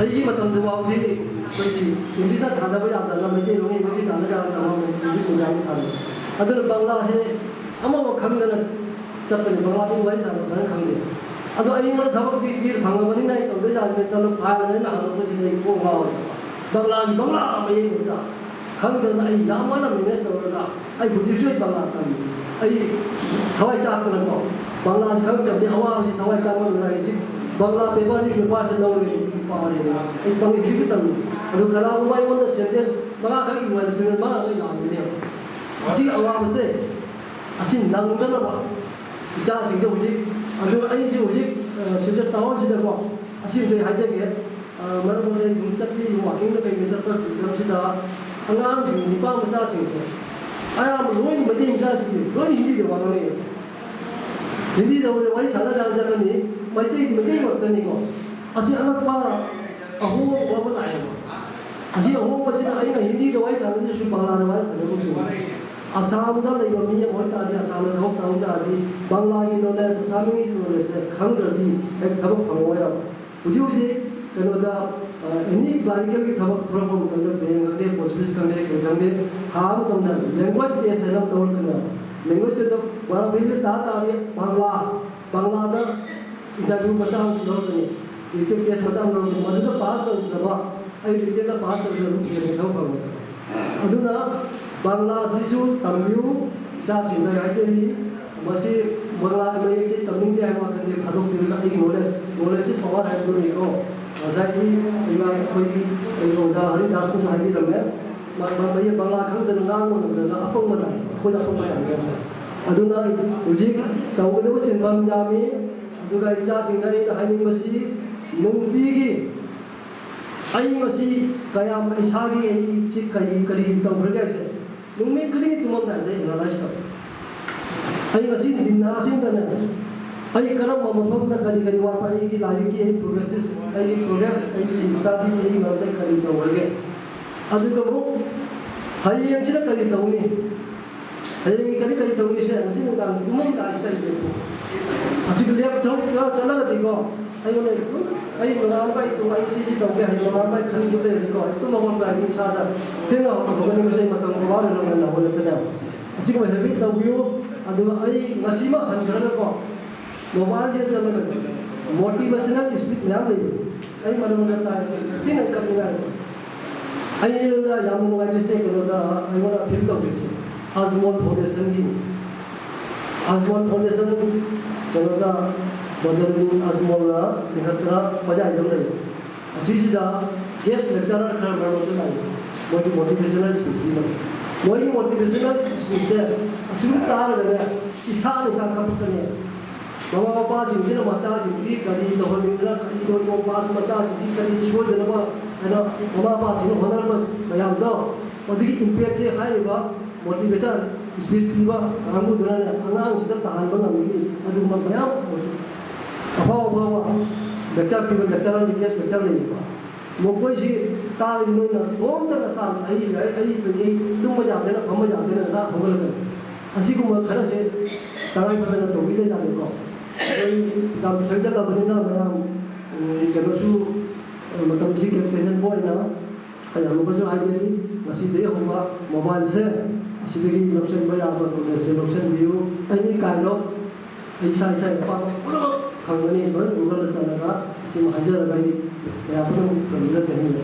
ꯑꯩꯒꯤ ꯃꯇꯝꯗꯨ ꯐꯥꯎꯗꯤ ꯑꯩꯈꯣꯏꯒꯤ ꯏꯪꯂꯤꯁꯇ ꯊꯥꯗꯕ ꯌꯥꯗꯅ ꯃꯩꯇꯩꯂꯣꯟꯒ ꯏꯪꯂꯤꯁꯀ ꯆꯥꯟꯅ ꯆꯥꯟꯅ ꯇꯝꯃꯝꯕꯅꯤ, ꯏꯪꯂꯤꯁ ꯃꯦꯗꯤꯌꯝꯗ ꯊꯥꯗꯕ꯫ ꯑꯗꯨꯅ ꯕꯪꯒ꯭ꯂꯥꯁꯦ ꯑꯃꯐꯥꯎ ꯈꯪꯗꯅ ꯆꯠꯄꯅꯤ, ꯕꯪꯒ꯭ꯂꯥꯗꯤ ꯋꯥꯔꯤ ꯁꯥꯟꯅꯕ ꯐꯖꯅ ꯈꯪꯗꯦ꯫ ꯑꯗꯣ ꯑꯩꯉꯣꯟꯗ ꯊꯕꯛ ꯄꯤ-, ꯄꯤꯔ ꯐꯪꯉꯕꯅꯤꯅ ꯑꯩ ꯇꯧꯗꯣꯏ ꯌꯥꯗꯅ ꯆꯠꯂꯣ ꯐꯥꯏꯜ ꯑꯅ ꯍꯜꯂꯛꯄꯁꯤꯗ ꯑꯩ ꯀꯣꯛ ꯉꯥꯎꯔꯦ꯫ ꯕꯪꯒ꯭ꯂꯥꯒꯤ ꯕꯪꯒ꯭ꯂꯥ ꯃꯌꯦꯛ ꯉꯛꯇ ꯈꯪꯗꯅ ꯑꯩ ꯌꯥꯝ ꯋꯥꯅ ꯃꯦꯅꯦꯖ ꯇꯧꯔꯒ ꯑꯩ ꯍꯧꯖꯤꯛꯁꯨ ꯑꯩ ꯕꯪꯒ꯭ꯂꯥ ꯇꯝꯃꯤ꯫ ꯑꯩ ꯊꯋꯥꯏ ꯆꯥꯛꯇꯅꯀꯣ ꯕꯪꯒ꯭ꯂꯥꯁꯤ ꯈꯪꯗꯕꯗꯤ ꯑꯋꯥꯕꯁꯤ ꯊꯋꯥꯏ ꯆꯥꯛꯃꯟꯗꯅ ꯑꯩ ꯍꯧꯖꯤꯛ ꯕꯪꯒ꯭ꯂꯥ ꯄꯦꯄꯔ ꯅ꯭ꯌꯨꯁ ꯄꯦꯄꯔꯁꯤ ꯂꯧꯔꯦ, ꯍꯧꯖꯤꯛ ꯄꯥꯔꯦ꯫ ꯑꯩ ꯄꯪꯉꯦ ꯍꯧꯖꯤꯛꯁꯨ ꯇꯝꯃꯤ꯫ ꯑꯗꯨ ꯀꯅꯥꯒꯨꯝꯕ ꯑꯩꯉꯣꯟꯗ ꯁꯦꯟꯇꯦꯟꯁ ꯃꯉꯥꯈꯛ ꯏꯌꯨ ꯍꯥꯏꯕ ꯁꯦꯟꯇꯦꯟꯁ ꯃꯉꯥꯈꯛ ꯂꯥꯛꯑꯝꯒꯅꯦꯕ꯫ ꯑꯁꯤꯒꯤ ꯑꯋꯥꯕꯁꯦ ꯑꯁꯤ ꯅꯪꯗꯅꯕ ꯏꯆꯥꯁꯤꯡꯗꯣ ꯍꯧꯖꯤꯛ, ꯑꯗꯨ ꯑꯩꯁꯨ ꯍꯧꯖꯤꯛ, ꯑ, ꯁꯤꯜꯆꯔ ꯇꯥꯎꯟꯁꯤꯗꯀꯣ ꯑꯁꯤꯃꯁꯨ ꯑꯩ ꯍꯥꯏꯖꯒꯦ꯫ ꯑ, ꯃꯔꯛ ꯃꯔꯛꯇ ꯑꯩ ꯁꯨꯝ ꯆꯠꯄꯤ, ꯋꯥꯀꯤꯡꯗ ꯀꯩꯗ ꯆꯠꯄ ꯃꯇꯝꯁꯤꯗ ꯑꯉꯥꯡꯁꯤꯡ, ꯅꯨꯄꯥ ꯃꯆꯥꯁꯤꯡꯁꯦ ꯑꯌꯥꯝꯕ ꯂꯣꯏꯅ ꯃꯩꯇꯩ ꯃꯆꯥꯁꯤꯡꯁꯦ ꯂꯣꯏꯅ ꯍꯤꯟꯗꯤꯗ ꯋꯥ ꯉꯥꯡꯅꯩꯌꯦꯕ꯫ ꯍꯤꯟꯗꯤꯗ ꯋꯥꯔꯤ ꯁꯥꯟꯅ ꯁꯥꯟꯅ ꯆꯠꯀꯅꯤ꯫ ꯃꯩꯇꯩꯗꯤ ꯃꯩꯇꯩ ꯉꯥꯛꯇꯅꯤꯀꯣ꯫ ꯑꯁꯤ ꯑꯉꯛꯄ ꯑꯍꯣꯡꯕ ꯑꯃ ꯂꯥꯛꯑꯦꯕ꯫ ꯑꯁꯤ ꯑꯍꯣꯡꯕꯁꯤꯅ ꯑꯩꯅ ꯍꯤꯟꯗꯤꯗ ꯋꯥꯔꯤ ꯁꯥꯟꯅꯗ꯭ꯔꯁꯨ ꯕꯪꯒ꯭ꯂꯥꯗ ꯋꯥꯔꯤ ꯁꯥꯟꯅꯕꯁꯨ ꯌꯥꯏ꯫ ꯑꯁꯥꯝꯗ ꯂꯩꯕ ꯃꯤ ꯑꯃ ꯑꯣꯏꯇꯥꯔꯗꯤ, ꯑꯁꯥꯝꯗ ꯊꯕꯛ ꯇꯧ ꯇꯥꯔꯗꯤ, ꯕꯪꯒ꯭ꯂꯥꯒꯤ ꯅꯣꯂꯦꯖ, ꯑꯁꯥꯃꯤꯁ ꯅꯣꯂꯦꯖꯁꯦ ꯈꯪꯗ꯭ꯔꯗꯤ ꯍꯦꯛ ꯊꯕꯛ ꯐꯪꯉꯣꯏꯕ꯫ ꯍꯧꯖꯤꯛ ꯍꯧꯖꯤꯛ ꯀꯩꯅꯣꯗ, ꯑꯦꯅꯤ ꯀ꯭ꯂꯥꯔꯤꯀꯦꯜꯒꯤ ꯊꯕꯛ ꯊꯣꯔꯛꯄ ꯃꯇꯝꯗ, ꯕꯦꯡ ꯈꯪꯗꯦ, ꯄꯣꯁ ꯑꯣꯐꯤꯁ ꯈꯪꯗꯦ, ꯀꯔꯤ ꯈꯪꯗꯦ, ꯊꯥꯕ ꯃꯇꯝꯗ ꯂꯦꯡꯒ꯭ꯋꯦꯖ ꯇꯦꯁ ꯍꯥꯏꯅ ꯑꯃ ꯂꯧꯔꯛꯀꯅꯦꯕ꯫ ꯂꯦꯡꯒ꯭ꯋꯦꯖꯇꯨꯗ ꯕꯥꯔꯣ ꯐꯦꯜ ꯇꯥ ꯇꯥꯔꯗꯤ ꯕꯪꯂꯥ, ꯕꯪꯂꯥꯗ ꯏꯟꯇꯔꯚ꯭ꯌꯨ ꯃꯆꯥ ꯑꯃ ꯂꯧꯔꯛꯀꯅꯤ, ꯔꯤꯇꯟ ꯇꯦꯁ ꯃꯆꯥ ꯑꯃ ꯂꯧꯔꯛꯀꯅꯤ꯫ ꯃꯗꯨꯗ ꯄꯥꯁ ꯇꯧꯗ꯭ꯔꯕ, ꯑꯩ ꯔꯤꯇꯟꯗ ꯄꯥꯁ ꯇꯧꯗ꯭ꯔꯕ ꯐꯦꯜꯒꯤ ꯊꯕꯛ ꯐꯪꯉꯣꯏ꯫ ꯑꯗꯨꯅ ꯕꯪꯂꯥꯁꯤꯁꯨ ꯇꯝꯕꯤꯌꯨ, ꯏꯆꯥꯁꯤꯡꯗ ꯍꯥꯏꯖꯔꯤ꯫ ꯃꯁꯤ ꯕꯪꯂꯥ ꯃꯌꯦꯛꯁꯦ ꯇꯝꯅꯤꯡꯗꯦ ꯍꯥꯏꯕ ꯋꯥꯈꯜꯁꯦ ꯊꯥꯗꯣꯛꯄꯤꯔꯒ ꯑꯩꯒꯤ ꯅꯣꯂꯦꯖ, ꯅꯣꯂꯦꯖꯁꯤ ꯄꯋꯥꯔ ꯍꯥꯏꯕꯗꯨꯅꯤꯀꯣ꯫ ꯉꯁꯥꯏꯒꯤ ꯏꯃꯥ ꯑꯩꯈꯣꯏꯒꯤ ꯑꯩꯒꯤ ꯑꯣꯖꯥ ꯍꯔꯤꯗꯥꯁꯅꯁꯨ ꯍꯥꯏꯕꯤꯔꯝꯃꯦ, ꯃ-, ꯃ-, ꯃꯌꯦꯛ ꯕꯪꯂꯥ ꯈꯪꯗꯅ ꯉꯥꯡꯕ ꯉꯝꯗꯅ ꯑꯄꯪꯕ ꯇꯥꯏ, ꯑꯩꯈꯣꯏꯗ ꯑꯄꯪꯕ ꯇꯥꯏ ꯍꯥꯏꯕ꯫ ꯑꯗꯨꯅ ꯍꯧꯖꯤꯛ ꯇꯧꯒꯗꯕ ꯁꯤꯟꯐꯝ ꯌꯥꯝꯃꯤ꯫ ꯑꯗꯨꯒ ꯏꯆꯥꯁꯤꯡꯗ ꯑꯩꯅ ꯍꯥꯏꯅꯤꯡꯕꯁꯤ, ꯅꯨꯡꯇꯤꯒꯤ ꯑꯩ ꯃꯁꯤ ꯀꯌꯥꯝ ꯏꯁꯥꯒꯤ ꯑꯩꯁꯤ ꯀꯔꯤ, ꯀꯔꯤ ꯇꯧꯈ꯭ꯔꯒꯦ ꯍꯥꯏꯁꯦ ꯅꯨꯃꯤꯠ ꯈꯨꯗꯤꯡꯒꯤ ꯇꯨꯝꯃꯝꯗꯥꯏꯗ ꯑꯦꯅꯥꯂꯥꯏꯁ ꯇꯧ꯫ ꯑꯩ ꯉꯁꯤ ꯅꯤꯡꯊꯤꯅ ꯑꯁꯦꯡꯕꯅꯦ, ꯑꯩ ꯀꯔꯝꯕ ꯃꯐꯝꯗ ꯀꯔꯤ ꯀꯔꯤ ꯋꯥꯠꯄ, ꯑꯩꯒꯤ ꯂꯥꯏꯔꯤꯛꯀꯤ ꯑꯩ ꯄ꯭ꯔꯣꯒ꯭ꯔꯦꯁ, ꯑꯩꯒꯤ ꯄ꯭ꯔꯣꯒ꯭ꯔꯦꯁ, ꯑꯩꯒꯤ ꯁ꯭ꯇꯗꯤ, ꯑꯩꯒꯤ ꯃꯔꯝꯗ ꯀꯔꯤ ꯇꯧꯔꯒꯦ? ꯑꯗꯨꯒ ꯑꯃꯨꯛ ꯍꯌꯦꯡꯁꯤꯅ ꯀꯔꯤ ꯇꯧꯅꯤ? ꯍꯌꯦꯡꯒꯤ ꯀꯔꯤ ꯀꯔꯤ ꯇꯧꯅꯤꯁꯦ ꯉꯁꯤ ꯅꯨꯡꯗꯥꯡ ꯇꯨꯝꯃꯝꯗꯥꯏꯁꯤꯗ ꯌꯦꯡꯊꯣꯛ꯫ ꯑꯁꯤꯒ ꯂꯦꯞꯊꯣꯛ ꯆꯠꯂꯒꯗꯤꯀꯣ, ꯑꯩꯉꯣꯟꯗ ꯑꯩ ꯅꯣꯡꯉꯥꯟꯕ ꯑꯩ ꯇꯨꯝ-, ꯑꯩ ꯁꯤꯁꯤ ꯇꯧꯒꯦ ꯍꯥꯏꯅ ꯅꯣꯡꯉꯥꯟꯕ ꯑꯩ ꯈꯟꯈꯤꯕ ꯂꯩꯔꯗꯤꯀꯣ, ꯑꯩ ꯇꯨꯝꯕ ꯍꯧꯒꯠꯄ ꯍꯥꯏꯗꯤ ꯏꯁꯥꯗ ꯊꯦꯡꯅ ꯍꯧꯒꯠꯀꯅꯤ, ꯃꯁꯤ ꯃꯇꯝ ꯈꯔ ꯋꯥꯠꯂꯤꯅ ꯉꯟꯅ ꯍꯧꯒꯠꯂꯛꯀꯅꯦꯕ꯫ ꯑꯁꯤꯒꯨꯝꯕ ꯍꯦꯕꯤꯠ ꯇꯧꯕꯤꯌꯨ꯫ ꯑꯗꯨꯒ ꯑꯩ ꯉꯁꯤꯃꯛ ꯍꯟꯈ꯭ꯔꯒꯀꯣ, ꯃꯣꯕꯥꯏꯜꯁꯤꯗ ꯆꯠꯂꯒꯅꯦ, ꯃꯣꯇꯤꯚꯦꯁꯅꯦꯜ ꯁ꯭ꯄꯤꯆ ꯃꯌꯥꯝ ꯂꯩꯕꯅꯦ꯫ ꯑꯩ ꯃꯔꯝꯗ ꯇꯥꯏ, ꯊꯤꯅ ꯀꯞꯅꯤꯡꯉꯥꯏ ꯑꯣꯏ꯫ ꯑꯩꯉꯣꯟꯗ ꯌꯥꯝꯅ ꯅꯨꯡꯉꯥꯏꯖꯩꯁꯦ, ꯀꯩꯅꯣꯗ ꯑꯩꯉꯣꯟꯗ ꯑꯄꯤꯜ ꯇꯧꯔꯤꯁꯦ ꯑꯖꯃꯣꯜ ꯐꯥꯎꯟꯗꯦꯁꯟꯒꯤ꯫ ꯑꯖꯃꯣꯜ ꯐꯥꯎꯟꯗꯦꯁꯟ ꯀꯩꯅꯣꯗ ꯕꯗꯔꯨꯗꯤꯟ ꯑꯖꯃꯣꯜꯅ ꯂꯤꯡꯈꯠꯇꯅ ꯍꯣꯖꯥꯏꯗ ꯑꯃ ꯂꯩ꯫ ꯑꯁꯤꯁꯤꯗ ꯒꯦꯁ ꯂꯦꯛꯆꯔꯔ ꯈꯔ ꯃꯔꯛ ꯃꯔꯛꯇ ꯂꯥꯛꯏ, ꯃꯣꯏꯒꯤ ꯃꯣꯇꯤꯚꯦꯁꯅꯦꯜ ꯁ꯭ꯄꯤꯆ ꯄꯤꯅꯕ꯫ ꯃꯣꯏꯒꯤ ꯃꯣꯇꯤꯚꯦꯁꯅꯦꯜ ꯁ꯭ꯄꯤꯆꯁꯦ ꯑꯁꯤꯒꯨꯝ ꯇꯥꯔꯒꯅꯦ, ꯏꯁꯥꯅ ꯏꯁꯥ ꯀꯞꯄꯛꯀꯅꯤ꯫ ꯃꯃꯥ ꯃꯄꯥꯁꯤꯡꯁꯤꯅ ꯃꯆꯥꯁꯤꯡꯁꯤ ꯀꯔꯤ ꯇꯧꯍꯟꯅꯤꯡꯗꯅ, ꯀꯔꯤ ꯇꯧꯍꯟꯅꯤꯡꯕ, ꯃꯆꯥꯁꯤꯡꯁꯤ ꯀꯔꯤ ꯁꯣꯏꯗꯅꯕ ꯍꯥꯏꯅ ꯃꯃꯥ ꯃꯄꯥꯁꯤꯡꯅ ꯍꯣꯠꯅꯔꯝꯕ ꯃꯌꯥꯝꯗꯣ, ꯃꯗꯨꯒꯤ ꯏꯝꯄꯦꯛꯁꯦ ꯍꯥꯏꯔꯤꯕ ꯃꯣꯇꯤꯚꯦꯇꯔ ꯁ꯭ꯄꯤꯆ ꯄꯤꯕ ꯀꯥꯡꯕꯨꯗꯨꯅꯅꯦ ꯑꯉꯥꯡꯁꯤꯗ ꯇꯥꯍꯟꯕ ꯉꯝꯒꯅꯤ꯫ ꯑꯗꯨꯒꯨꯝꯕ ꯃꯌꯥꯝ ꯑꯐꯥꯎ ꯑꯐꯥꯎꯕ ꯂꯦꯛꯆꯔ ꯄꯤꯕ ꯂꯦꯛꯆꯔꯔ, ꯒꯦꯁ ꯂꯦꯛꯆꯔ ꯂꯩꯌꯦꯕ꯫ ꯃꯈꯣꯏꯁꯤ ꯇꯥꯔꯗꯤ ꯅꯣꯏꯅ ꯊꯣꯝꯗꯅ ꯁꯥ-, ꯑꯩ, ꯑꯩ, ꯑꯩ ꯇꯨꯝꯕ ꯌꯥꯗꯦꯅ, ꯐꯝꯕ ꯌꯥꯗꯦꯅ ꯉꯟꯇꯥ ꯍꯧꯒꯠꯂꯛꯀꯅꯤ꯫ ꯑꯁꯤꯒꯨꯝꯕ ꯈꯔꯁꯦ ꯇꯉꯥꯏ ꯐꯗꯅ ꯇꯧꯕꯤꯗ ꯌꯥꯗꯦꯀꯣ꯫ ꯑꯩꯈꯣꯏ ꯌꯥꯝ ꯁꯪꯖꯜꯂꯕꯅꯤꯅ ꯃꯌꯥꯝ, ꯎꯝ, ꯀꯩꯅꯣꯁꯨ, ꯑ, ꯃꯇꯝꯁꯤ ꯀꯦꯞꯇꯦꯟ ꯑꯣꯏꯅ ꯑꯩ ꯑꯃꯨꯛꯀꯁꯨ ꯍꯥꯏꯖꯔꯤ, ꯉꯁꯤꯗꯒꯤ ꯍꯧꯕ mobileꯁꯦ ꯑꯁꯤꯗꯒꯤ ꯂꯧꯁꯤꯟꯕ ꯌꯥꯕ knowledgeꯁꯦ ꯂꯧꯁꯤꯟꯕꯤꯌꯨ꯫ ꯑꯩꯅ ꯏꯀꯥꯏꯔꯣ, ꯑꯩ ꯏꯁꯥ ꯏꯁꯥꯒꯤ ꯑꯄꯥꯝꯕ ꯄꯨꯝꯅꯃꯛ ꯐꯪꯒꯅꯤ, ꯂꯣꯏ Googleꯗ ꯆꯠꯂꯒ꯫ ꯑꯁꯤꯃ ꯍꯥꯏꯖꯔꯒ ꯑꯩ ꯃꯌꯥꯝ ꯄꯨꯝꯅꯃꯛ ꯐꯪꯅꯤꯅ ꯇꯦꯟꯖꯔꯦ꯫